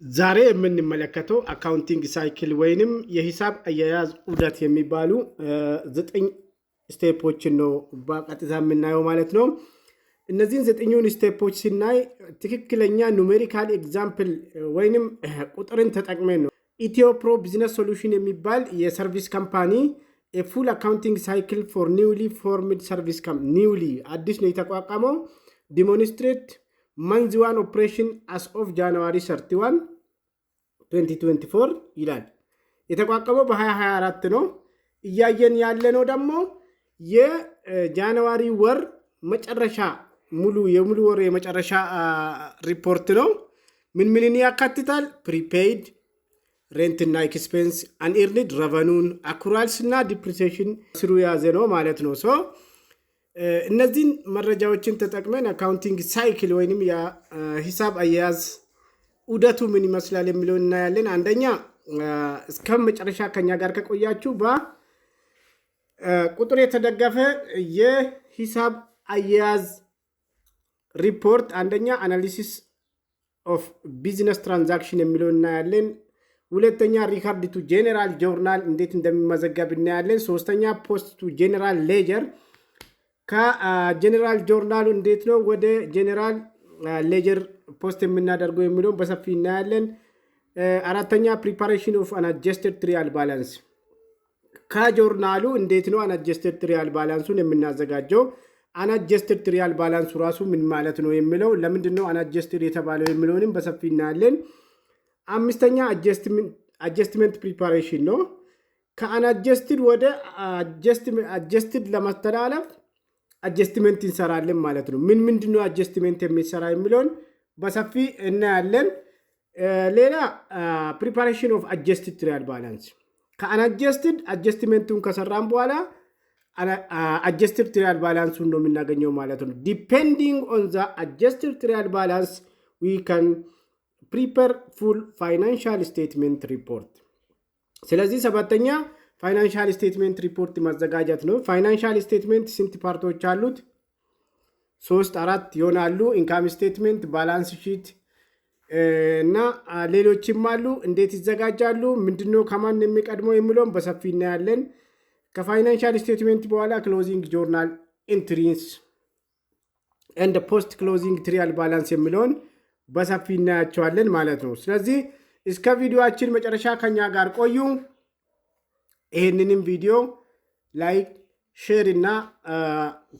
ዛሬ የምንመለከተው accounting cycle ወይንም የሂሳብ አያያዝ ዑደት የሚባሉ ዘጠኝ step ኦችን ነው በቀጥታ የምናየው ማለት ነው። እነዚህን ዘጠኙን step ኦች ስናይ ትክክለኛ numerical example ወይንም ቁጥርን ተጠቅመን ነው። Ethio Pro Business Solution የሚባል የ service company የ full accounting cycle for newly formed service, newly አዲስ ነው የተቋቋመው፣ demonstrate month one operation as of January 31 2024 ይላል። የተቋቋመው በ2024 ነው። እያየን ያለነው ደግሞ የ January ወር መጨረሻ ሙሉ የሙሉ ወር የመጨረሻ ሪፖርት ነው። ምን ምንን ያካትታል? Prepaid rent እና expense፣ unearned revenue ን፣ accruals እና depreciation ስሩ የያዘ ነው ማለት ነው። So እነዚህን መረጃዎችን ተጠቅመን accounting cycle ወይንም የሂሳብ አያያዝ ዑደቱ ምን ይመስላል የሚለውን እናያለን። አንደኛ እስከ መጨረሻ ከኛ ጋር ከቆያችሁ በቁጥር የተደገፈ የሂሳብ አያያዝ ሪፖርት አንደኛ analysis of business transaction የሚለውን እናያለን። ሁለተኛ record to general journal እንዴት እንደሚመዘገብ እናያለን። ሶስተኛ post to general ledger፣ ከ general journal ኡ እንዴት ነው ወደ general ledger post የምናደርገው የሚለውን በሰፊ እናያለን። አራተኛ preparation of unadjusted trial balance፣ ከ journal ኡ እንዴት ነው unadjusted trial balance ኡን የምናዘጋጀው፣ unadjusted trial balance ኡ ራሱ ምን ማለት ነው የሚለው፣ ለምንድን ነው unadjusted የተባለው የሚለውንም በሰፊ እናያለን። አምስተኛ adjustment preparation ነው። ከ unadjusted ወደ adjusted ለማስተላለፍ adjustment እንሰራለን ማለት ነው። ምን ምንድን ነው adjustment የሚሰራ የሚለውን በሰፊ እናያለን። ሌላ preparation of adjusted trial balance፣ ከ unadjusted adjustment ኡን ከሰራን በኋላ adjusted trial balance ኡን ነው የምናገኘው ማለት ነው። Depending on the adjusted trial balance, we can prepare full financial statement report። ስለዚህ ሰባተኛ financial statement report ማዘጋጀት ነው። Financial statement ስንት part ኦች አሉት? ሶስት አራት ይሆናሉ። Income statement፣ balance sheet እና ሌሎችም አሉ። እንዴት ይዘጋጃሉ? ምንድነው ከማን የሚቀድመው የሚለውን በሰፊ እናያለን። ከ financial statement በኋላ closing journal entries and post closing trial balance የሚለውን በሰፊ እናያቸዋለን ማለት ነው። ስለዚህ እስከ ቪዲዮአችን መጨረሻ ከኛ ጋር ቆዩ። ይህንንም ቪዲዮ like፣ share እና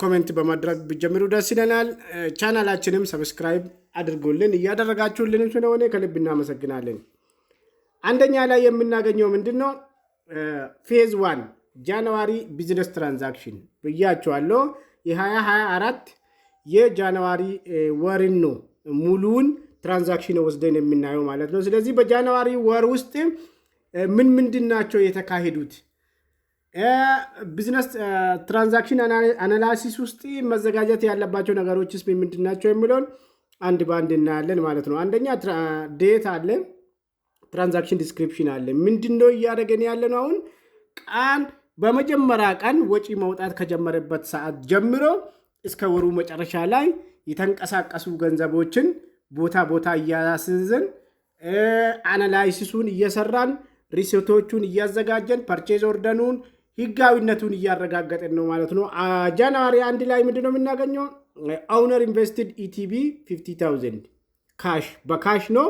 comment በማድረግ ብትጀምሩ ደስ ይለናል። ቻናላችንም subscribe አድርጉልን። እያደረጋችሁልንም ስለሆነ ከልብ እናመሰግናለን። አንደኛ ላይ የምናገኘው ምንድን ነው? Phase one January business transaction ብያችኋለሁ። የ2024 የ January ወርን ነው ሙሉውን transaction ወስደን የምናየው ማለት ነው። ስለዚህ በ January ወር ውስጥ ምን ምንድን ናቸው የተካሄዱት? Business transaction analysis ውስጥ መዘጋጀት ያለባቸው ነገሮችስ ምንድን ናቸው የሚለውን አንድ በአንድ እናያለን ማለት ነው። አንደኛ date አለ፣ transaction description አለ። ምንድን ነው እያደረገን ያለ ነው? አሁን ቀን በመጀመሪያ ቀን ወጪ መውጣት ከጀመረበት ሰዓት ጀምሮ እስከ ወሩ መጨረሻ ላይ የተንቀሳቀሱ ገንዘቦችን ቦታ ቦታ እያስያዝን፣ analysis ኡን እየሰራን፣ receipt ኦቹን እያዘጋጀን፣ purchase order ኡን ህጋዊነቱን እያረጋገጥን ነው ማለት ነው። January 1 ላይ ምንድን ነው የምናገኘው? Owner invested ETB 50,000 cash፣ በ cash ነው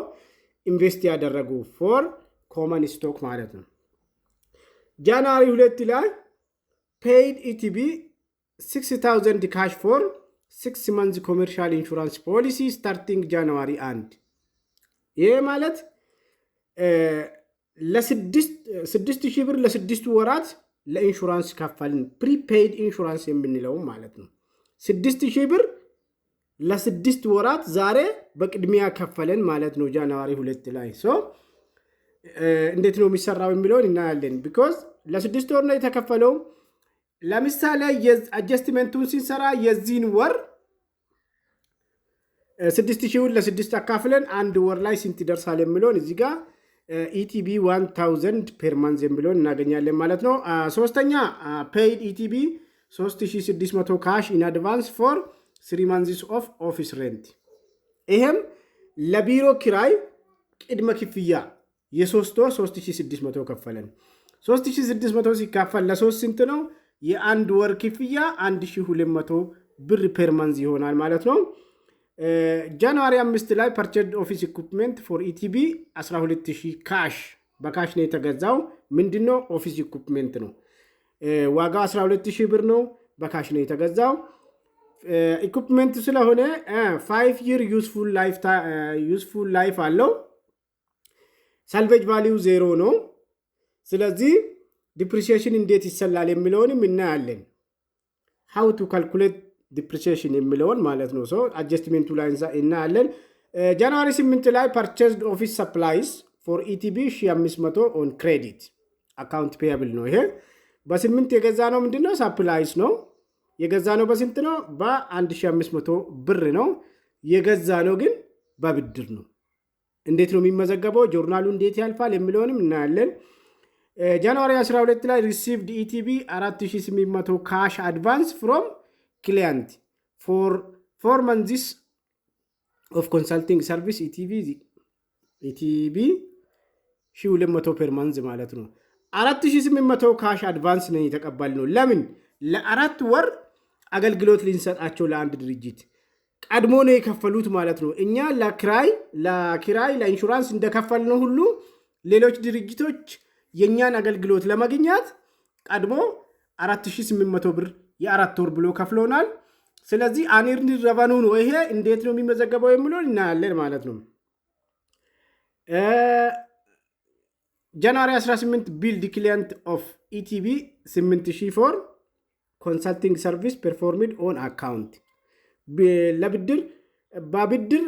invest ያደረጉ for common stock ማለት ነው። January 2 ላይ paid ETB 6000 cash for 6 months commercial insurance policy starting January 1። ይሄ ማለት ለ6,000 ብር ለ6 ወራት ለኢንሹራንስ ከፈልን። Prepaid insurance የምንለው ማለት ነው። 6,000 ብር ለ6 ወራት ዛሬ በቅድሚያ ከፈለን ማለት ነው። January 2 ላይ so እንዴት ነው የሚሰራው የሚለውን እናያለን። Because ለ6 ወር ነው የተከፈለው። ለምሳሌ adjustment ኡን ስንሰራ የዚህን ወር 6,000ውን ለስድስት አካፍለን አንድ ወር ላይ ስንት ይደርሳል የሚለውን እዚህ ጋር ETB 1000 per month የሚለውን እናገኛለን ማለት ነው። ሶስተኛ paid ETB 3600 cash in advance for 3 months of office rent። ይሄም ለቢሮ ኪራይ ቅድመ ክፍያ የ3 ወር 3600 ከፈለን። 3600 ሲካፈል ለሶስት ስንት ነው? የአንድ ወር ክፍያ 1200 ብር per month ይሆናል ማለት ነው። January 5 ላይ purchased office equipment for ETB 12000 cash፣ በ cash ነው የተገዛው። ምንድነው? Office equipment ነው። ዋጋው 12000 ብር ነው። በ cash ነው የተገዛው። Equipment ስለሆነ 5 year useful life አለው። Salvage value zero ነው። ስለዚህ depreciation እንዴት ይሰላል የሚለውንም እናያለን። How to calculate depreciation የሚለውን ማለት ነው። So adjustment ኡ ላይ እናያለን። January 8 ላይ purchased office supplies for ETB 1500 on credit፣ account payable ነው ይሄ። በስምንት የገዛነው ምንድነው? Supplies ነው የገዛነው። በስንት ነው? በ1500 ብር ነው የገዛነው፣ ግን በብድር ነው። እንዴት ነው የሚመዘገበው? ጆርናሉ እንዴት ያልፋል የሚለውንም እናያለን። January 12 ላይ received ETB 4800 cash advance from client for 4 months of consulting service ETB 1200 per month ማለት ነው። 4800 cash advance ነው የተቀበልነው። ለምን? ለ4 ወር አገልግሎት ልንሰጣቸው ለአንድ ድርጅት ቀድሞ ነው የከፈሉት ማለት ነው። እኛ ለኪራይ ለኢንሹራንስ እንደከፈልነው ሁሉ ሌሎች ድርጅቶች የእኛን አገልግሎት ለማግኘት ቀድሞ 4800 ብር የ4 ወር ብሎ ከፍሎናል። ስለዚህ unearned revenue ነው ይሄ። እንዴት ነው የሚመዘገበው የሚለውን እናያለን ማለት ነው። January 18 billed client of ETB 8000 for consulting service performed on account፣ ለብድር በብድር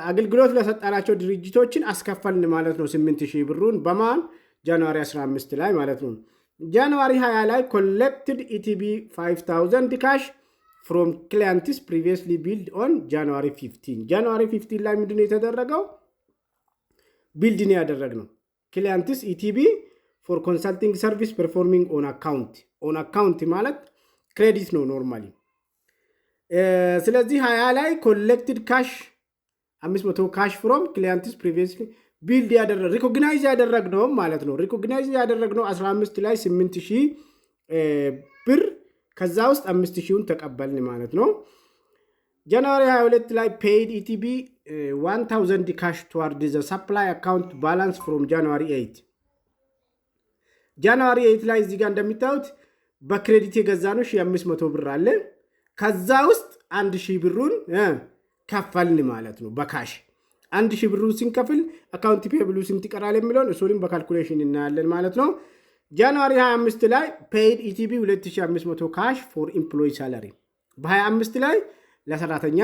አገልግሎት ለሰጠናቸው ድርጅቶችን አስከፈልን ማለት ነው። 8000 ብሩን በማን? January 15 ላይ ማለት ነው። January 20 ላይ collected ETB 5000 cash from clients previously billed on January 15። January 15 ላይ ምንድነው የተደረገው? Billed ነው ያደረግነው። Clients ETB for consulting service performing on account። On account ማለት credit ነው normally። ስለዚህ 20 ላይ collected cash 500 cash from clients previously billed ያደረግ recognize ያደረግነውም ማለት ነው። Recognize ያደረግነው 15 ላይ 8000 ብር፣ ከዛ ውስጥ 5000ውን ተቀበልን ማለት ነው። January 22 ላይ paid ETB 1000 cash toward the supply account balance from January 8። January 8 ላይ እዚህ ጋር እንደሚታዩት በ credit የገዛነው 1500 ብር አለ። ከዛ ውስጥ 1000 ብሩን ከፈልን ማለት ነው በ cash። 1000 ብሩን ስንከፍል account payable ኡ ስንት ይቀራል የሚለውን እሱንም በ calculation እናያለን ማለት ነው። January 25 ላይ paid ETB 2500 cash for employee salary፣ በ25 ላይ ለሰራተኛ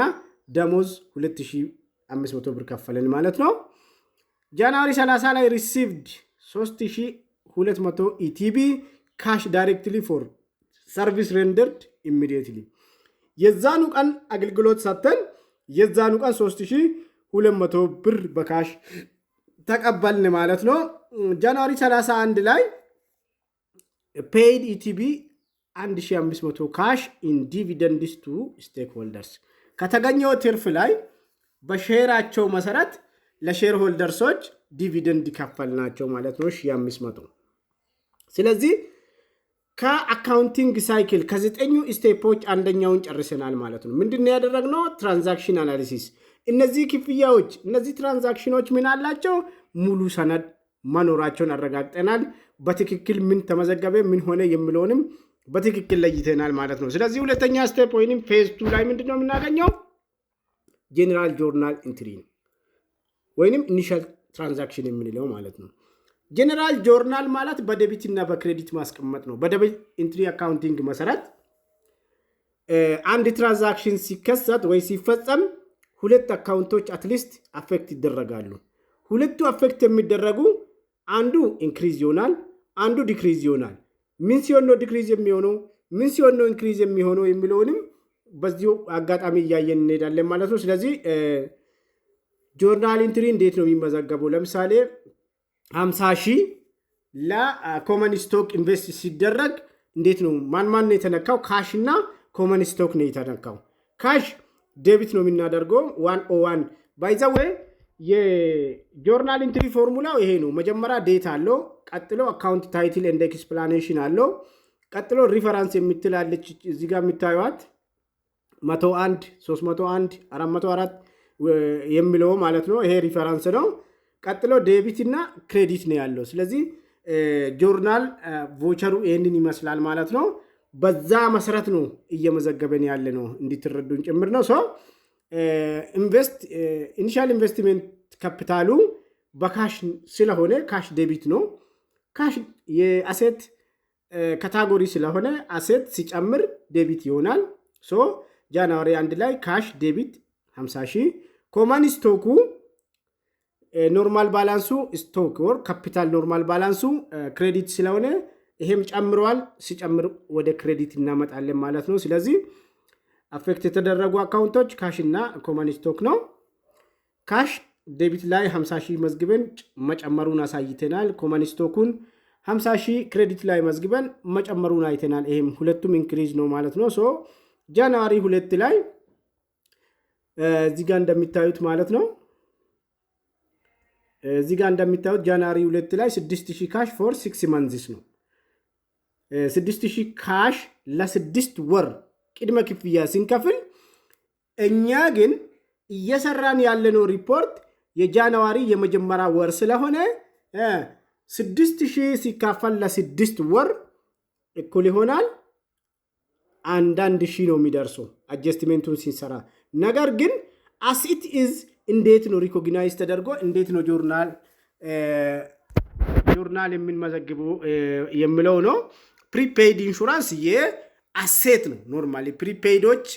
ደሞዝ 2500 ብር ከፈልን ማለት ነው። January 30 ላይ received 3200 ETB cash directly for service rendered immediately፣ የዛኑ ቀን አገልግሎት ሰጥተን የዛኑ ቀን 3200 ብር በ cash ተቀበልን ማለት ነው። January 31 ላይ paid ETB 1500 cash in dividends to stakeholders፣ ከተገኘው ትርፍ ላይ በ share ኣቸው መሰረት ለ shareholders ኦች dividend ከፈልናቸው ማለት ነው 1500። ስለዚህ ከ accounting cycle ከዘጠኙ step ኦች አንደኛውን ጨርሰናል ማለት ነው። ምንድን ነው ያደረግነው? Transaction analysis። እነዚህ ክፍያዎች፣ እነዚህ transaction ኖች ምን አላቸው? ሙሉ ሰነድ መኖራቸውን አረጋግጠናል። በትክክል ምን ተመዘገበ፣ ምን ሆነ የሚለውንም በትክክል ለይተናል ማለት ነው። ስለዚህ ሁለተኛ step ወይም phase two ላይ ምንድን ነው የምናገኘው? General journal entry ነው ወይንም initial transaction የምንለው ማለት ነው። General journal ማለት በ debit እና በ credit ማስቀመጥ ነው። በ double entry accounting መሰረት አንድ transaction ሲከሰት ወይ ሲፈጸም ሁለት account ኦች at least affect ይደረጋሉ። ሁለቱ affect የሚደረጉ አንዱ increase ይሆናል፣ አንዱ decrease ይሆናል። ምን ሲሆን ነው decrease የሚሆነው፣ ምን ሲሆን ነው increase የሚሆነው የሚለውንም በዚሁ አጋጣሚ እያየን እንሄዳለን ማለት ነው። ስለዚህ journal entry እንዴት ነው የሚመዘገበው? ለምሳሌ 50 ሺህ ለ common stock invest ሲደረግ እንዴት ነው፣ ማን ማን ነው የተነካው? Cash እና common stock ነው የተነካው። Cash debit ነው የምናደርገው 101። By the way የ journal entry formula ው ይሄ ነው። መጀመሪያ date አለው። ቀጥሎ account title and explanation አለው። ቀጥሎ reference የምትላለች እዚህ ጋር የምታዩት 101፣ 301፣ 404 የሚለው ማለት ነው። ይሄ reference ነው። ቀጥሎ debit እና credit ነው ያለው። ስለዚህ journal voucher ኡ ይህንን ይመስላል ማለት ነው። በዛ መሰረት ነው እየመዘገበን ያለ ነው፣ እንድትረዱን ጭምር ነው። So invest initial investment capital ኡ በ cash ስለሆነ cash debit ነው። Cash የ asset category ስለሆነ asset ሲጨምር debit ይሆናል። So January 1 ላይ cash debit 50 ሺህ፣ common stock ኡ normal balance ኡ stock or capital normal balance ኡ credit ስለሆነ ይሄም ጨምረዋል። ሲጨምር ወደ credit እናመጣለን ማለት ነው። ስለዚህ affect የተደረጉ account ኦች cash እና common stock ነው። Cash debit ላይ 50 ሺህ መዝግበን መጨመሩን አሳይተናል። Common stock ኡን 50 ሺህ credit ላይ መዝግበን መጨመሩን አይተናል። ይሄም ሁለቱም increase ነው ማለት ነው። So January 2 ላይ እዚህ ጋር እንደሚታዩት ማለት ነው። እዚህ ጋር እንደሚታዩት January 2 ላይ 6000 cash for 6 months ነው። 6000 cash ለ6 ወር ቅድመ ክፍያ ስንከፍል እኛ ግን እየሰራን ያለነው ሪፖርት የ January የመጀመሪያ ወር ስለሆነ 6000 ሲካፈል ለ6 ወር እኩል ይሆናል አንዳንድ ሺህ ነው የሚደርሰው adjustment ኡን ሲሰራ። ነገር ግን as it is እንዴት ነው recognize ተደርጎ እንዴት ነው ጆርናል የምንመዘግበው የሚለው ነው። Prepaid insurance የ asset ነው። Normally prepaid ኦች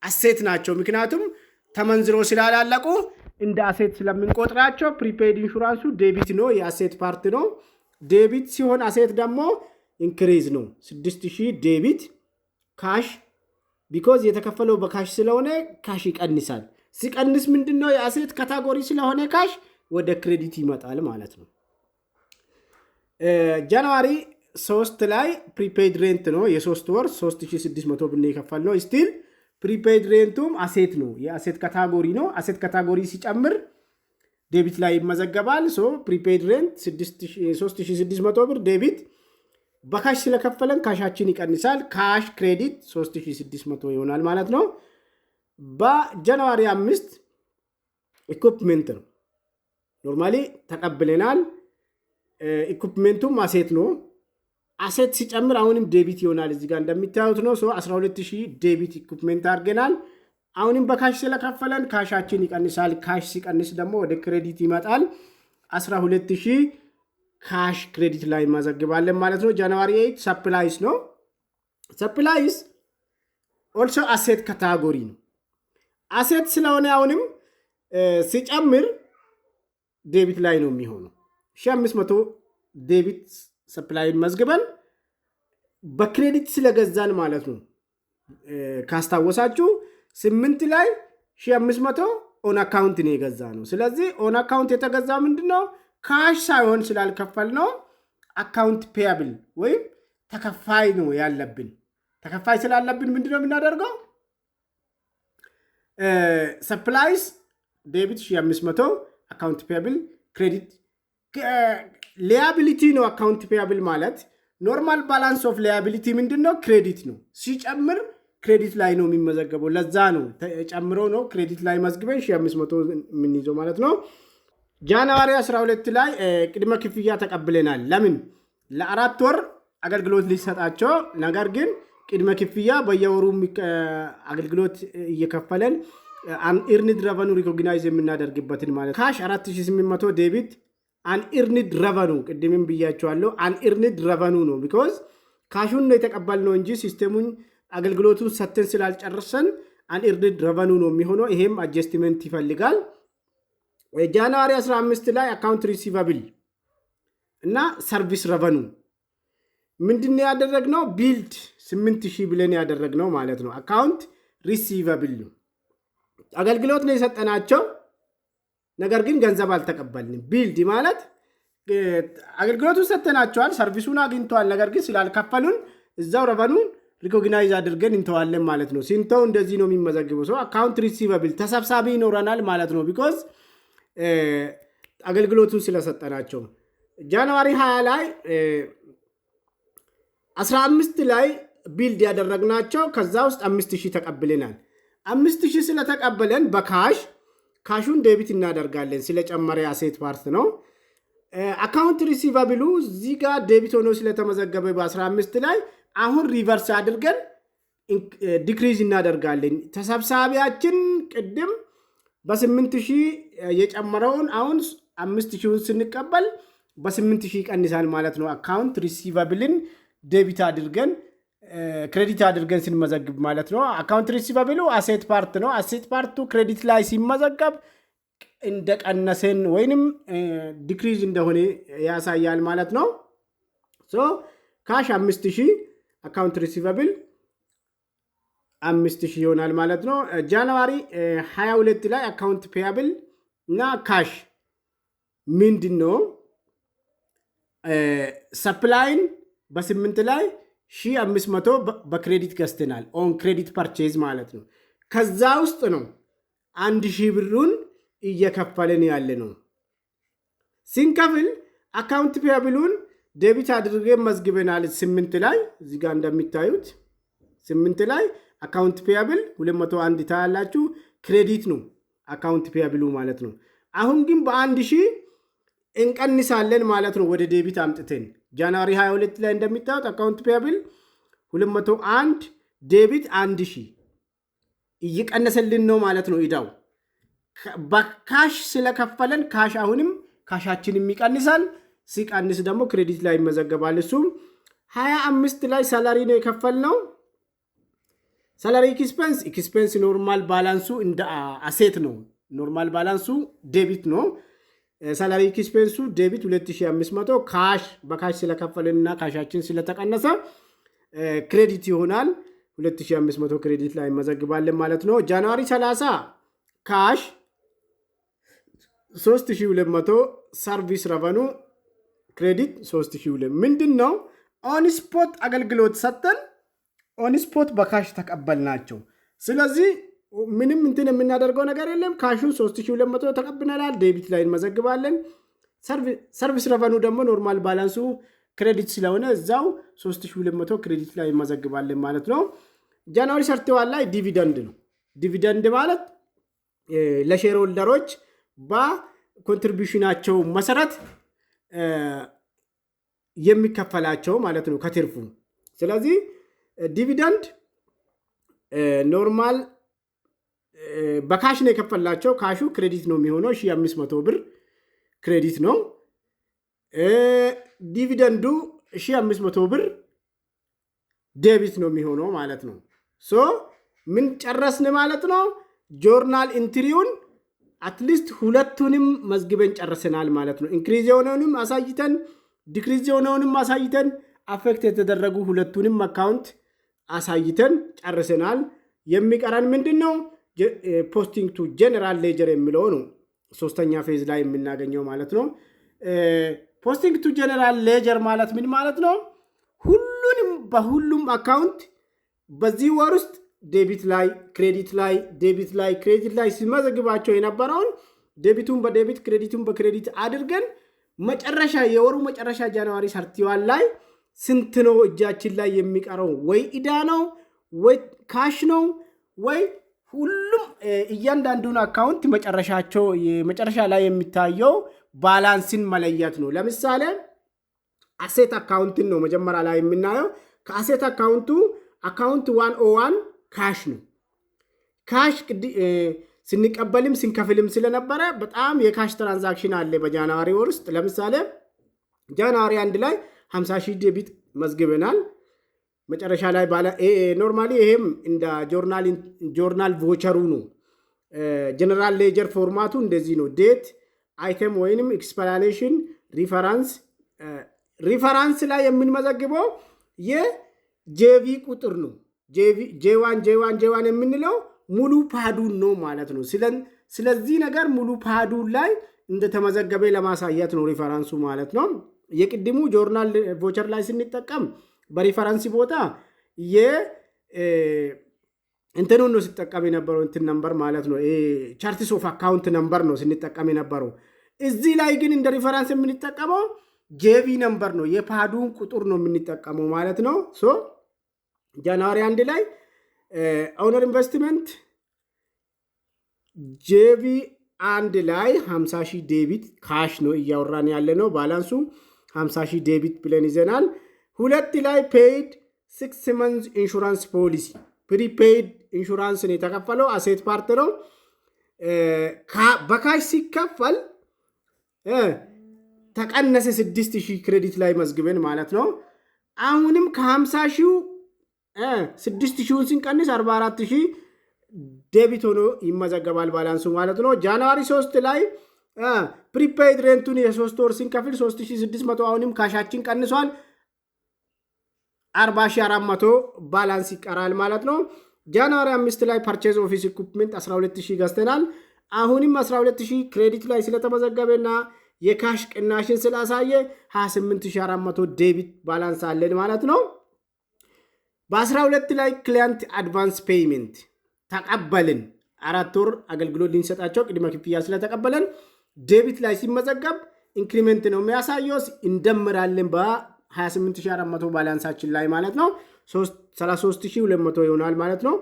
asset ናቸው። ምክንያቱም ተመንዝሮ ስላላለቁ እንደ asset ስለምንቆጥራቸው prepaid insurance ኡ debit ነው፣ የ asset part ነው። Debit ሲሆን asset ደግሞ increase ነው። 6000 debit cash፣ because የተከፈለው በ cash ስለሆነ cash ይቀንሳል። ሲቀንስ ምንድን ነው? የ asset category ስለሆነ cash ወደ credit ይመጣል ማለት ነው። January 3 ላይ prepaid rent ነው፣ የ3 ወር 3600 ብር የከፈል ነው። Still prepaid rent ኡም asset ነው፣ የ asset category ነው። Asset category ሲጨምር debit ላይ ይመዘገባል። So prepaid rent 3600 ብር debit፣ በ cash ስለከፈለን cash ኣችን ይቀንሳል። Cash credit 3600 ይሆናል ማለት ነው። በ January 5 equipment ነው። Normally ተቀብለናል። Equipment ኡም asset ነው። Asset ሲጨምር አሁንም debit ይሆናል። እዚህ ጋር እንደሚታዩት ነው። So 12000 debit equipment አድርገናል። አሁንም በ cash ስለከፈለን cash ኣችን ይቀንሳል። Cash ሲቀንስ ደግሞ ወደ credit ይመጣል። 12000 cash credit ላይ እንመዘግባለን ማለት ነው። January 8 supplies ነው። Supplies also asset category ነው። Asset ስለሆነ አሁንም ሲጨምር debit ላይ ነው የሚሆነው። 1500 debit supply ን መዝግበን በ credit ስለገዛን ማለት ነው። ካስታወሳችሁ 8 ላይ 1500 on account ነው የገዛነው። ስለዚህ on account የተገዛ ምንድን ነው? Cash ሳይሆን ስላልከፈል ነው account payable ወይም ተከፋይ ነው ያለብን። ተከፋይ ስላለብን ምንድን ነው የምናደርገው? Supplies debit 1500 account payable credit liability ነው። Account payable ማለት normal balance of liability ምንድን ነው? Credit ነው። ሲጨምር credit ላይ ነው የሚመዘገበው። ለዛ ነው ጨምሮ ነው credit ላይ መዝግበን 1500 የምንይዘው ማለት ነው። January 12 ላይ ቅድመ ክፍያ ተቀብለናል። ለምን? ለ4 ወር አገልግሎት ሊሰጣቸው፣ ነገር ግን ቅድመ ክፍያ በየወሩ አገልግሎት እየከፈለን unearned revenue recognize የምናደርግበትን ማለት cash 4800 debit unearned revenue፣ ቅድምም ብያቸዋለሁ። Unearned revenue ነው because cash ኡን ነው የተቀበልነው እንጂ system ኡን አገልግሎቱን ሰተን ስላልጨረሰን unearned revenue ነው የሚሆነው። ይሄም adjustment ይፈልጋል። January 15 ላይ account receivable እና service revenue ምንድን ያደረግነው? Billed 8000 ብለን ያደረግነው ማለት ነው። Account receivable ነው። አገልግሎት ነው የሰጠናቸው፣ ነገር ግን ገንዘብ አልተቀበልንም። Billed ማለት አገልግሎቱን ሰጥተናቸዋል፣ service ኡን አግኝተዋል። ነገር ግን ስላልከፈሉን እዛው revenue ን recognize አድርገን እንተዋለን ማለት ነው። ስንተው እንደዚህ ነው የሚመዘግበው። So account receivable ተሰብሳቢ ይኖረናል ማለት ነው። Because አገልግሎቱን ስለሰጠናቸው። January 20 ላይ 15 ላይ billed ያደረግናቸው ከዛ ውስጥ 5,000 ተቀብለናል። 5,000 ስለተቀበለን በ cash cash ኡን debit እናደርጋለን። ስለጨመረ asset part ነው። Account receivable ኡ እዚህ ጋር debit ሆኖ ስለተመዘገበ በ15 ላይ አሁን reverse አድርገን decrease እናደርጋለን። ተሰብሳቢያችን ቅድም በ8,000 የጨመረውን አሁን 5,000ውን ስንቀበል በ8,000 ይቀንሳል ማለት ነው። Account receivable ን debit አድርገን credit አድርገን ስንመዘግብ ማለት ነው። Account receivable ኡ asset part ነው። Asset part ኡ credit ላይ ሲመዘገብ እንደቀነሰን ወይንም decrease እንደሆነ ያሳያል ማለት ነው። So cash 5,000፣ account receivable 5,000 ይሆናል ማለት ነው። January 22 ላይ account payable እና cash ምንድን ነው? Supply ን በስምንት ላይ 1500 በ credit ገዝተናል። On credit purchase ማለት ነው። ከዛ ውስጥ ነው 1,000 ብሩን እየከፈልን ያለ ነው። ስንከፍል account payable ኡን debit አድርገን መዝግበናል። ስምንት ላይ እዚህ ጋር እንደሚታዩት ስምንት ላይ account payable 201 ታያላችሁ። Credit ነው account payable ኡ ማለት ነው። አሁን ግን በ1,000 እንቀንሳለን ማለት ነው። ወደ debit አምጥተን January 22 ላይ እንደሚታዩት account payable 201 debit 1000 እየቀነሰልን ነው ማለት ነው። እዳው በ cash ስለከፈለን cash አሁንም cash ኣችንም ይቀንሳል። ሲቀንስ ደግሞ credit ላይ ይመዘገባል። እሱም 25 ላይ salary ነው የከፈልነው። Salary expense normal balance ኡ እንደ asset ነው። Normal balance ኡ debit ነው። Salary expense ኡ debit 2500 cash በ cash ስለከፈልንና cash ኣችን ስለተቀነሰ credit ይሆናል። 2500 credit ላይ እንመዘግባለን ማለት ነው። January 30 cash 3200፣ service revenue credit 3200። ምንድን ነው? On spot አገልግሎት ሰጠን፣ on spot በ cash ተቀበልናቸው። ስለዚህ ምንም እንትን የምናደርገው ነገር የለም። Cash ኡን 3200 ተቀብለናል፣ debit ላይ እንመዘግባለን። Service revenue ደግሞ normal balance ኡ credit ስለሆነ እዛው 3200 credit ላይ እንመዘግባለን ማለት ነው። January 31 ላይ dividend ነው። Dividend ማለት ለ shareholder ኦች በ contribution ኣቸው መሰረት የሚከፈላቸው ማለት ነው ከትርፉ። ስለዚህ dividend normal በ cash ነው የከፈልናቸው። Cash ኡ credit ነው የሚሆነው፣ 1500 ብር credit ነው። Dividend ኡ 1500 ብር debit ነው የሚሆነው ማለት ነው። So ምን ጨረስን ማለት ነው? Journal entry ውን at least ሁለቱንም መዝግበን ጨርሰናል ማለት ነው። Increase የሆነውንም አሳይተን፣ decrease የሆነውንም አሳይተን፣ affect የተደረጉ ሁለቱንም account አሳይተን ጨርሰናል። የሚቀረን ምንድን ነው? Posting to general ledger የሚለው ነው። ሶስተኛ phase ላይ የምናገኘው ማለት ነው። Posting to general ledger ማለት ምን ማለት ነው? ሁሉንም በሁሉም account በዚህ ወር ውስጥ debit ላይ፣ credit ላይ፣ debit ላይ፣ credit ላይ ሲመዘግባቸው የነበረውን debit ኡን በ debit፣ credit ኡን በ credit አድርገን መጨረሻ የወሩ መጨረሻ January 31 ላይ ስንት ነው እጃችን ላይ የሚቀረው? ወይ ዕዳ ነው ወይ cash ነው ወይ ሁሉም እያንዳንዱን account መጨረሻቸው መጨረሻ ላይ የሚታየው balance ን መለየት ነው። ለምሳሌ asset account ን ነው መጀመሪያ ላይ የምናየው። ከ asset account ኡ account 101 cash ነው። Cash ስንቀበልም ስንከፍልም ስለነበረ በጣም የ cash transaction አለ በ January ወር ውስጥ። ለምሳሌ January 1 ላይ 50 ሺህ debit መዝግበናል። መጨረሻ ላይ ባለ normally ይሄም እንደ journal voucher ኡ ነው። General ledger format ኡ እንደዚህ ነው። Date፣ item ወይንም explanation፣ reference። Reference ላይ የምንመዘግበው የ JV ቁጥር ነው። J1፣ J1፣ J1 የምንለው ሙሉ pad ኡን ነው ማለት ነው። ስለዚህ ነገር ሙሉ pad ኡን ላይ እንደተመዘገበ ለማሳየት ነው reference ኡ ማለት ነው። የቅድሙ journal voucher ላይ ስንጠቀም በ reference ቦታ እንትኑን ነው ሲጠቀም የነበረው፣ እንትን number ማለት ነው። Charts of account number ነው ስንጠቀም የነበረው። እዚህ ላይ ግን እንደ reference የምንጠቀመው JV number ነው፣ የ pad ኡን ቁጥር ነው የምንጠቀመው ማለት ነው። So January 1 ላይ owner investment JV 1 ላይ 50 ሺህ debit፣ cash ነው እያወራን ያለ ነው። Balance ኡ 50 ሺህ debit ብለን ይዘናል። 2 ላይ paid 6 months insurance policy፣ prepaid insurance ነው የተከፈለው። Asset part ነው። በ cash ሲከፈል ተቀነሰ 6,000 credit ላይ መዝግበን ማለት ነው። አሁንም ከ50 ሺው 6,000ውን ስንቀንስ 44 ሺህ debit ሆኖ ይመዘገባል balance ኡ ማለት ነው። January 3 ላይ prepaid rent ኡን የ3 ወር ስንከፍል 3600፣ አሁንም cash ኣችን ቀንሷል። 40,400 balance ይቀራል ማለት ነው። January 5 ላይ purchase office equipment 12,000 ገዝተናል። አሁንም 12,000 credit ላይ ስለተመዘገበና የ cash ቅናሽን ስላሳየ 28,400 debit balance አለን ማለት ነው። በ12 ላይ client advance payment ተቀበልን። 4 ወር አገልግሎት ልንሰጣቸው ቅድመ ክፍያ ስለተቀበለን debit ላይ ሲመዘገብ increment ነው የሚያሳየው። እንደምራለን በ28,400 balance ኣችን ላይ ማለት ነው። 33,200 ይሆናል ማለት ነው።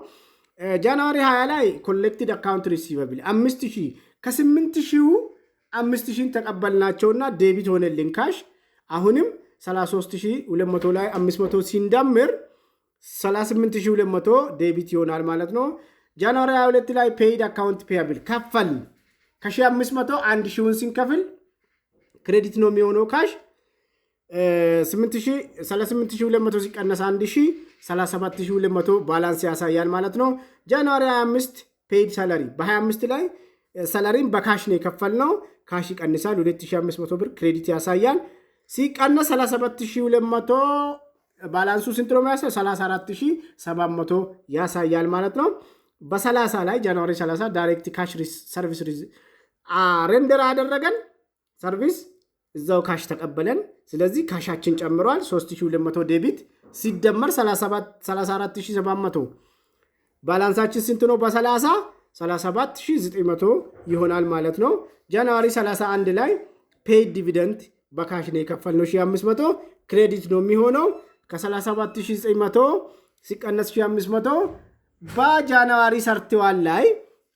January 20 ላይ collected account receivable 5,000፣ ከ8,000 5,000ን ተቀበልናቸውና debit ሆነልን cash። አሁንም 33,200 ላይ 500 ሲንደምር 38,200 debit ይሆናል ማለት ነው። January 22 ላይ paid account payable ከፈልን። ከ1500 1,000ውን ስንከፍል credit ነው የሚሆነው cash። 38,200 ሲቀነስ 1000 37,200 balance ያሳያል ማለት ነው። January 25 paid salary፣ በ25 ላይ salary ን በ cash ነው የከፈልነው። Cash ይቀንሳል፣ 2500 ብር credit ያሳያል። ሲቀነስ 37,200 balance ኡ ስንት ነው የሚያሳይ? 34,700 ያሳያል ማለት ነው። በ30 ላይ January 30 direct cash service render አደረገን፣ service እዛው cash ተቀበለን። ስለዚህ cash ኣችን ጨምሯል። 3200 debit ሲደመር 34,700 balance ኣችን ስንት ነው? በ30 37,900 ይሆናል ማለት ነው። January 31 ላይ paid dividend በ cash ነው የከፈልነው፣ 1500 credit ነው የሚሆነው። ከ37,900 ሲቀነስ 1500 በ January 31 ላይ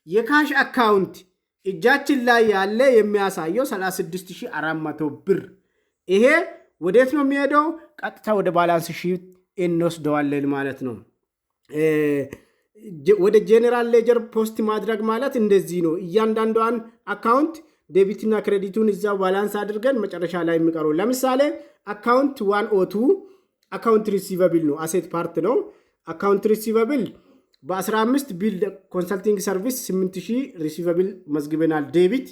የ cash account እጃችን ላይ ያለ የሚያሳየው 36,400 ብር። ይሄ ወዴት ነው የሚሄደው? ቀጥታ ወደ balance sheet እንወስደዋለን ማለት ነው። ወደ general ledger post ማድረግ ማለት እንደዚህ ነው። እያንዳንዷን account debit ና credit ኡን እዛው balance አድርገን መጨረሻ ላይ የሚቀረው፣ ለምሳሌ account 102 account receivable ነው፣ asset part ነው። Account receivable በ15 bill consulting service 8000 receivable መዝግበናል። Debit፣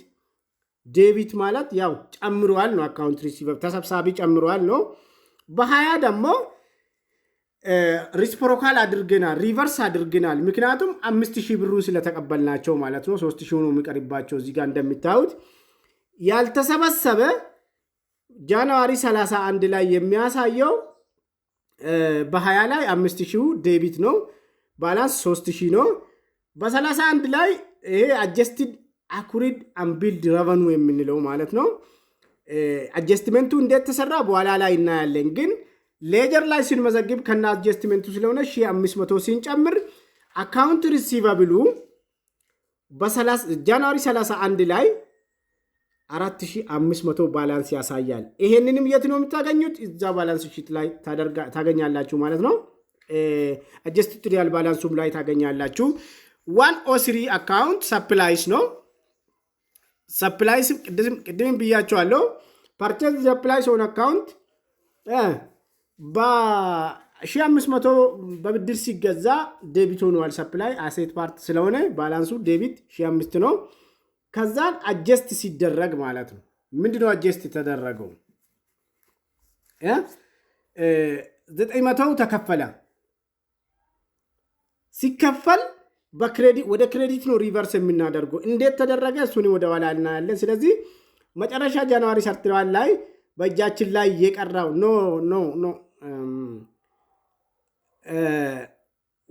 debit ማለት ያው ጨምሯል ነው። Account receivable ተሰብሳቢ ጨምሯል ነው። በ20 ደግሞ reciprocal አድርገናል፣ reverse አድርገናል። ምክንያቱም 5,000 ብሩን ስለተቀበልናቸው ማለት ነው። 3,000 ነው የሚቀርባቸው። እዚህ ጋር እንደሚታዩት ያልተሰበሰበ January 31 ላይ የሚያሳየው በ20 ላይ 5,000 debit ነው፣ balance 3,000 ነው። በ31 ላይ ይሄ adjusted accrued unbilled revenue የምንለው ማለት ነው። Adjustment ኡ እንዴት ተሰራ በኋላ ላይ እናያለን። ግን ledger ላይ ስንመዘግብ ከነ adjustment ኡ ስለሆነ 1500 ሲንጨምር account receivable ኡ January 31 ላይ 4500 balance ያሳያል። ይሄንንም የት ነው የምታገኙት? እዛ balance sheet ላይ ታገኛላችሁ ማለት ነው። Adjusted trial balance ኡም ላይ ታገኛላችሁ። 103 account supplies ነው። Supplies ቅድምም ብያችኋለሁ። Purchase supplies on account በ1500 በብድር ሲገዛ debit ሆኗል። Supply asset part ስለሆነ balance ኡ debit 1500 ነው። ከዛን adjust ሲደረግ ማለት ነው። ምንድነው adjust የተደረገው? 900ው ተከፈለ። ሲከፈል ወደ credit ነው reverse የምናደርገው። እንዴት ተደረገ? እሱን ወደ ኋላ እናያለን። ስለዚህ መጨረሻ January 31 ላይ በእጃችን ላይ የቀረው፣ no, no, no,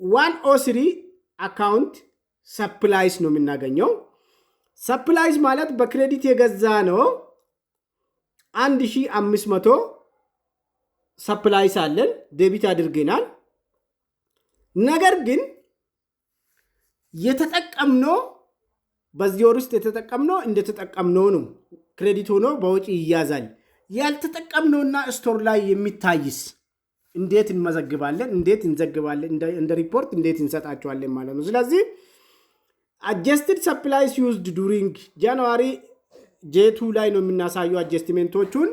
103 account supplies ነው የምናገኘው። Supplies ማለት በ credit የገዛነው 1500 supplies አለን፣ debit አድርገናል። ነገር ግን የተጠቀምነው፣ በዚህ ወር ውስጥ የተጠቀምነው እንደተጠቀምነው ነው፣ credit ሆኖ በወጪ ይያዛል። ያልተጠቀምነውና store ላይ የሚታይስ እንዴት እንመዘግባለን? እንዴት እንዘግባለን? እንደ ሪፖርት እንዴት እንሰጣቸዋለን ማለት ነው። ስለዚህ adjusted supplies used during January J2 ላይ ነው የምናሳየው adjustment ኦቹን።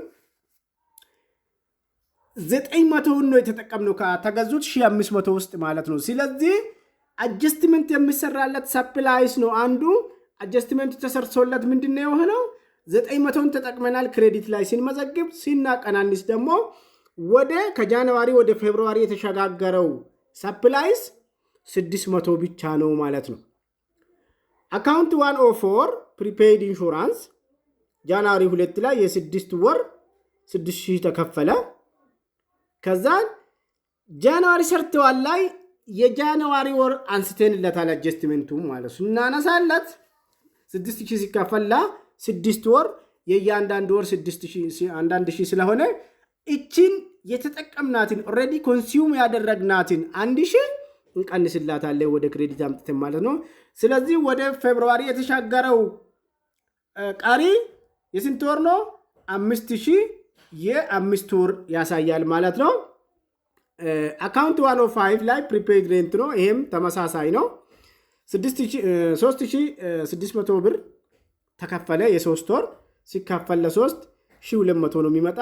900ውን ነው የተጠቀምነው ከተገዙት 1500 ውስጥ ማለት ነው። ስለዚህ adjustment የሚሰራለት supplies ነው አንዱ። Adjustment ኡ ተሰርቶለት ምንድን ነው የሆነው? 900ን ተጠቅመናል። Credit ላይ ስንመዘግብ፣ ስናቀናንስ ደግሞ ወደ ከ January ወደ February የተሸጋገረው supplies 600 ብቻ ነው ማለት ነው። Account 104 prepaid insurance January 2 ላይ የ6 ወር 6000 ተከፈለ። ከዛ January 31 ላይ የ January ወር አንስተንለታል adjustment ኡ ማለት ነው። ስናነሳለት 6000 ሲካፈል 6 ወር የእያንዳንዱ ወር አንዳንድ ሺህ ስለሆነ እችን የተጠቀምናትን፣ already consume ያደረግናትን 1000 እንቀንስላታለን ወደ credit አምጥተን ማለት ነው። ስለዚህ ወደ February የተሻገረው ቀሪ የስንት ወር ነው? 5000 የ5 ወር ያሳያል ማለት ነው። Account 105 ላይ prepaid rent ነው። ይሄም ተመሳሳይ ነው። 3600 ብር ተከፈለ። የ3 ወር ሲካፈል ለሶስት 1200 ነው የሚመጣ።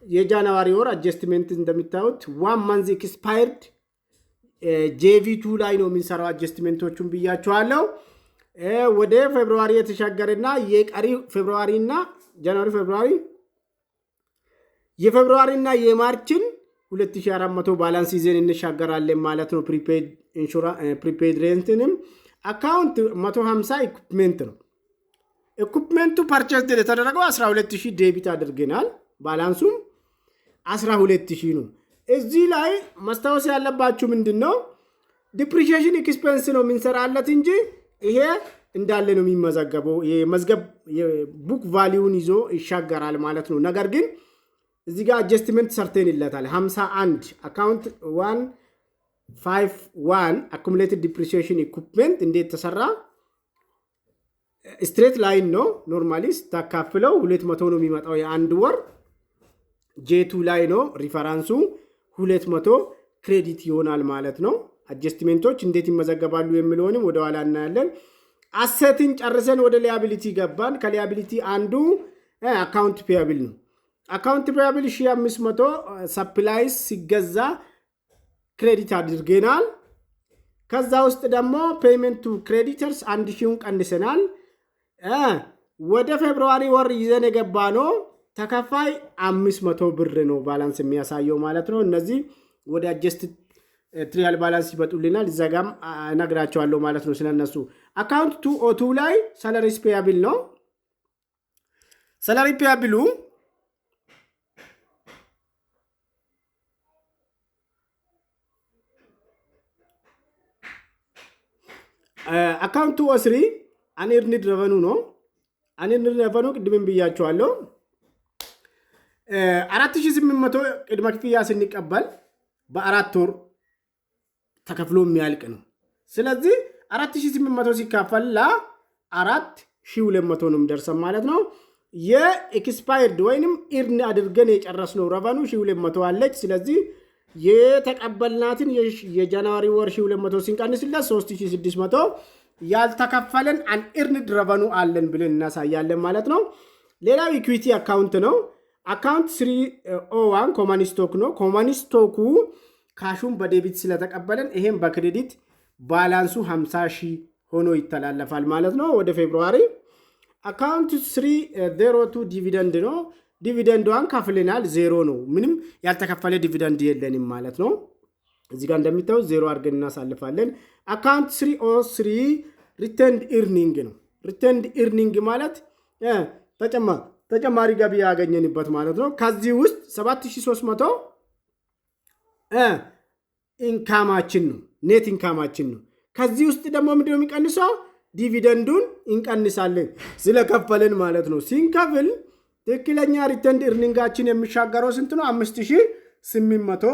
የ January ወር adjustment እንደሚታዩት one month expired JV2 ላይ ነው የምንሰራው adjustment ኦቹን ብያችኋለሁ። ወደ February የተሻገረና የቀሪ February እና January፣ February፣ የ February እና የ March ን 2400 balance ይዘን እንሻገራለን ማለት ነው። Prepaid rent ንም account 150 equipment ነው። Equipment ኡ purchase የተደረገው 12000 debit አድርገናል። Balance ኡም 12000 ነው። እዚህ ላይ ማስታወስ ያለባችሁ ምንድን ነው? Depreciation expense ነው የምንሰራለት እንጂ ይሄ እንዳለ ነው የሚመዘገበው። የመዝገብ book value ን ይዞ ይሻገራል ማለት ነው። ነገር ግን እዚህ ጋር adjustment ሰርተንለታል። 51 account 151 accumulated depreciation equipment እንዴት ተሰራ? Straight line ነው። Normally ስታካፍለው 200 ነው የሚመጣው የአንድ ወር። J2 ላይ ነው reference ኡ፣ 200 credit ይሆናል ማለት ነው። Adjustment ኦች እንዴት ይመዘገባሉ የሚለውንም ወደኋላ እናያለን። Asset ን ጨርሰን ወደ liability ገባን። ከ liability አንዱ account payable ነው። Account payable 1500 supplies ሲገዛ credit አድርገናል። ከዛ ውስጥ ደግሞ payment to creditors 1000ውን ቀንሰናል። ወደ February ወር ይዘን የገባነው ተከፋይ 500 ብር ነው balance የሚያሳየው ማለት ነው። እነዚህ ወደ adjusted trial balance ይመጡልናል። እዛ ጋም እነግራችኋለሁ ማለት ነው ስለነሱ። Account 202 ላይ salaries payable ነው። Salary payable ኡ account 203 unearned revenue ነው። Unearned revenue ቅድምም ብያችኋለሁ። 4800 ቅድመ ክፍያ ስንቀበል በ4 ወር ተከፍሎ የሚያልቅ ነው። ስለዚህ 4800 ሲካፈል ለአራት 1200 ነው የሚደርሰን ማለት ነው። የ expired ወይንም earn አድርገን የጨረስነው revenue 1200 አለች። ስለዚህ የተቀበልናትን የ January ወር 1200 ሲንቀንስለት 3600 ያልተከፈለን unearned revenue አለን ብለን እናሳያለን ማለት ነው። ሌላው equity account ነው። Account 301 common stock ነው። Common stock ኡ cash ኡን በ debit ስለተቀበለን ይሄም በ credit balance ኡ 50 ሺህ ሆኖ ይተላለፋል ማለት ነው ወደ February። Account 302 dividend ነው። Dividend ዷን ከፍለናል፣ ዜሮ ነው። ምንም ያልተከፈለ dividend የለንም ማለት ነው። እዚህ ጋር እንደሚታዩት ዜሮ አድርገን እናሳልፋለን። Account 303 retained earning ነው። Retained earning ማለት ተጨማሪ ገቢ ያገኘንበት ማለት ነው። ከዚህ ውስጥ 7300 income ኣችን ነው፣ net income ኣችን ነው። ከዚህ ውስጥ ከዚህ ውስጥ ደግሞ ምንድነው የሚቀንሰው? Dividend ኡን እንቀንሳለን ስለከፈልን ማለት ነው። ሲንከፍል ትክክለኛ retained earning ኣችን የሚሻገረው ስንት ነው? 5800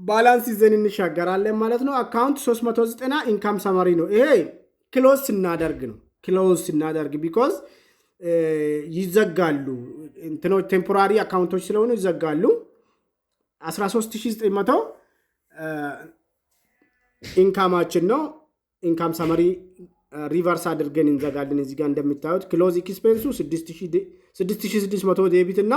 balance ይዘን እንሻገራለን ማለት ነው። Account 390 income summary ነው። ይሄ close ስናደርግ ነው። Close ስናደርግ because ይዘጋሉ፣ እንትኖች temporary account ኦች ስለሆኑ ይዘጋሉ። 13,900 income ኣችን ነው። Income summary reverse አድርገን እንዘጋለን። እዚህ ጋር እንደምታዩት close expense ኡ 6600 debit እና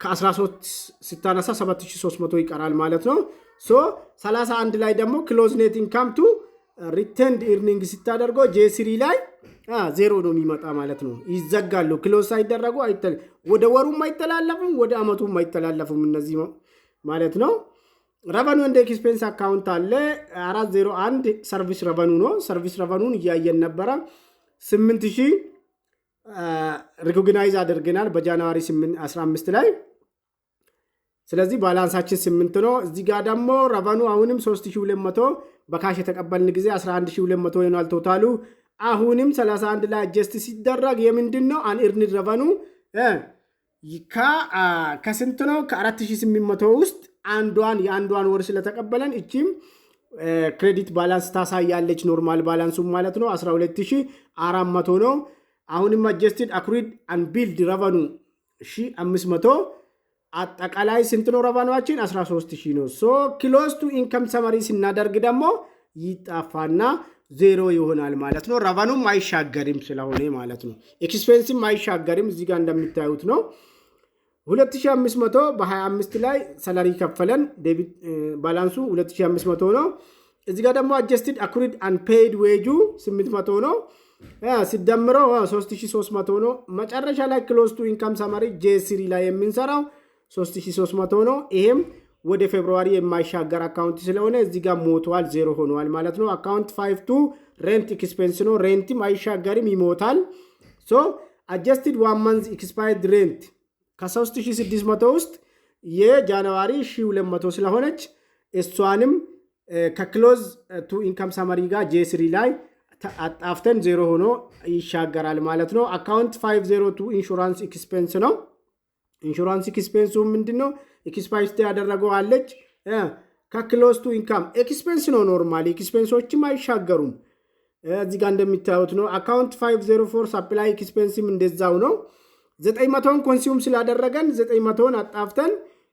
ከ13 ስታነሳ 7300 ይቀራል ማለት ነው። So 31 ላይ ደግሞ close net income to retained earning ስታደርገው J3 ላይ ዜሮ ነው የሚመጣ ማለት ነው። ይዘጋሉ። Close ሳይደረጉ ወደ ወሩም አይተላለፉም፣ ወደ አመቱም አይተላለፉም እነዚህ ማለት ነው። Revenue and expense account አለ። 401 service revenue ነው። Service revenue ን እያየን ነበረ። 8000 recognize አድርገናል በ January 15 ላይ። ስለዚህ balance ኣችን 8 ነው። እዚህ ጋር ደግሞ revenue አሁንም 3200 በ cash የተቀበልን ጊዜ 11,200 ይሆናል total ኡ። አሁንም 31 ላይ adjust ሲደረግ የምንድን ነው unearned revenue ከስንት ነው? ከ4800 ውስጥ አንዷን የአንዷን ወር ስለተቀበለን እቺም credit balance ታሳያለች። Normal balance ኡ ማለት ነው 12,400 ነው። አሁንም adjusted accrued unbilled revenue 1500፣ አጠቃላይ ስንት ነው revenue ኣችን? 13,000 ነው። So close to income summary ስናደርግ ደግሞ ይጣፋና ዜሮ ይሆናል ማለት ነው። Revenue ም አይሻገርም ስለሆነ ማለት ነው። Expense ም አይሻገርም፣ እዚህ ጋር እንደሚታዩት ነው። 2500 በ25 ላይ salary ከፈለን፣ debit balance ኡ 2500 ነው። እዚህ ጋር ደግሞ adjusted accrued unpaid wage ኡ 800 ነው። ሲደምረው 3300 ነው። መጨረሻ ላይ close to income summary J3 ላይ የምንሰራው 3300 ነው። ይሄም ወደ February የማይሻገር account ስለሆነ እዚህ ጋር ሞቷል፣ ዜሮ ሆኗል ማለት ነው። Account 52 rent expense ነው። Rent ም አይሻገርም፣ ይሞታል። So adjusted one month expired rent ከ3600 ውስጥ የ January 1200 ስለሆነች እሷንም ከ close to income summary ጋር J3 ላይ አጣፍተን ዜሮ ሆኖ ይሻገራል ማለት ነው። Account 502 insurance expense ነው። Insurance expense ኡ ምንድን ነው? Expire ያደረገው አለች፣ ከ close to income expense ነው። Normally expense ኦችም አይሻገሩም። እዚህ ጋር እንደሚታዩት ነው። Account 504 supply expense ም እንደዛው ነው። 900ን consume ስላደረገን 900ን አጣፍተን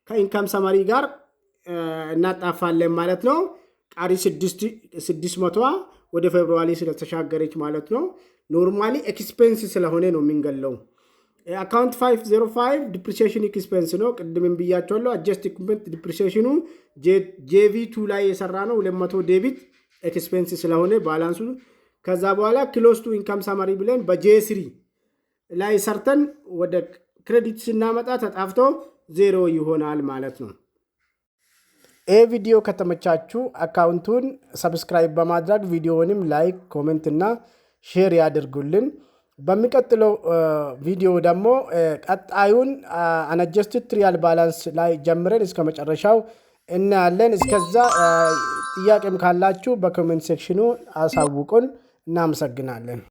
ከ income summary ጋር እናጣፋለን ማለት ነው። ቀሪ 600ዋ ወደ February ስለተሻገረች ማለት ነው። Normally expense ስለሆነ ነው የምንገለው። Account 505 depreciation expense ነው። ቅድምም ብያቸዋለሁ። Adjust equipment depreciation ኑ JV2 ላይ የሰራ ነው። 200 debit expense ስለሆነ balance ኡ ከዛ በኋላ close to income summary ብለን በ J3 ላይ ሰርተን ወደ credit ስናመጣ ተጣፍቶ ዜሮ ይሆናል ማለት ነው። ይህ ቪዲዮ ከተመቻችሁ account ኡን subscribe በማድረግ ቪዲዮውንም like፣ comment እና share ያድርጉልን። በሚቀጥለው ቪዲዮ ደግሞ ቀጣዩን unadjusted trial balance ላይ ጀምረን እስከ መጨረሻው እናያለን። እስከዛ ጥያቄም ካላችሁ በ comment section ኑ አሳውቁን። እናመሰግናለን።